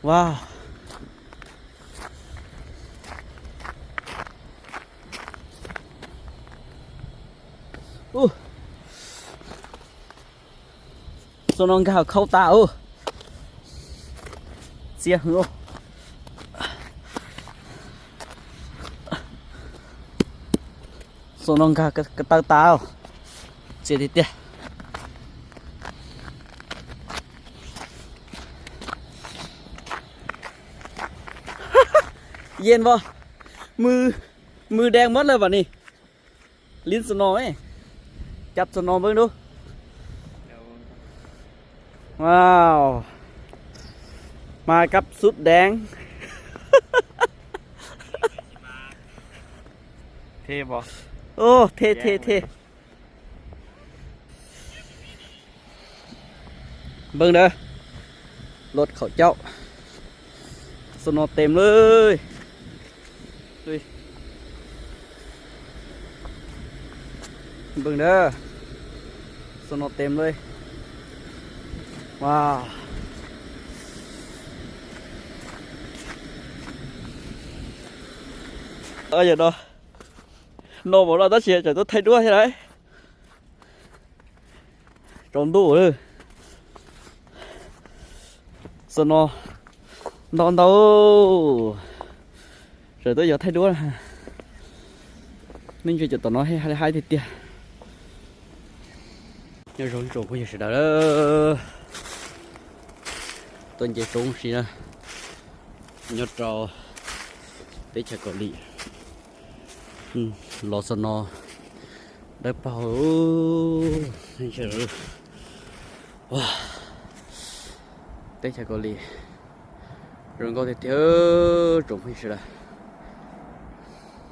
ວ້າວ ໂອ້ ໂຊນອງກາເຂົ້າຕາ ໂອ້ ເສຍຫືອ ໂຊນອງກາກະ ກະເຕົາຕາ ເສຍຕິເຕຍ ເຢັນບໍ່? ມື ມືແດງໝົດເລີຍບັດນີ້ ຫຼິ້ນສະໜໍເອີຍ ຈັບສະໜໍເບິ່ງດູ ວ້າວ ມາກັບຊຸດແດງ ເທ່ບໍ່? ໂອ້ ເທ່ ເທ່ ເທ່. ເບິ່ງເດີ ລົດເຂົາເຈົ້າ ສະໜໍເຕັມເລີຍ ເບິ່ງເດີ ສະໜໍເຕັມເລີຍ ວ້າວ ເອີ ຢ່າດອ ໜໍບໍ່ລອດຕາເຊຍ ຈະຕົວໄທດ້ວຍໃຫ້ໄດ້. ຈອມດູເດີ ສະໜໍດອນໂດ ເຈີຕົວຢາກໄທດ້ວຍ ມັນເປັນຈະຕອນນ້ອຍໃຫ້ ໃຫ້ຕິເຕຍ ຍອດຈອງຈົງຜູ້ຢູ່ຊິດາເດີ ຕົ້ນເຈຈົງຊິນະ ຍອດເຈົ້າເຕະຈາກເກົາຫຼີ ອືມ ລໍສະໜໍ ໄດ້ເປົ່າ ໂອ້ ນີ້ເຊີ ວ້າ ເຕະຈາກເກົາຫຼີ ເລື່ອງກໍເຕະເທີ ຈົງເພິ່ນຊິລະ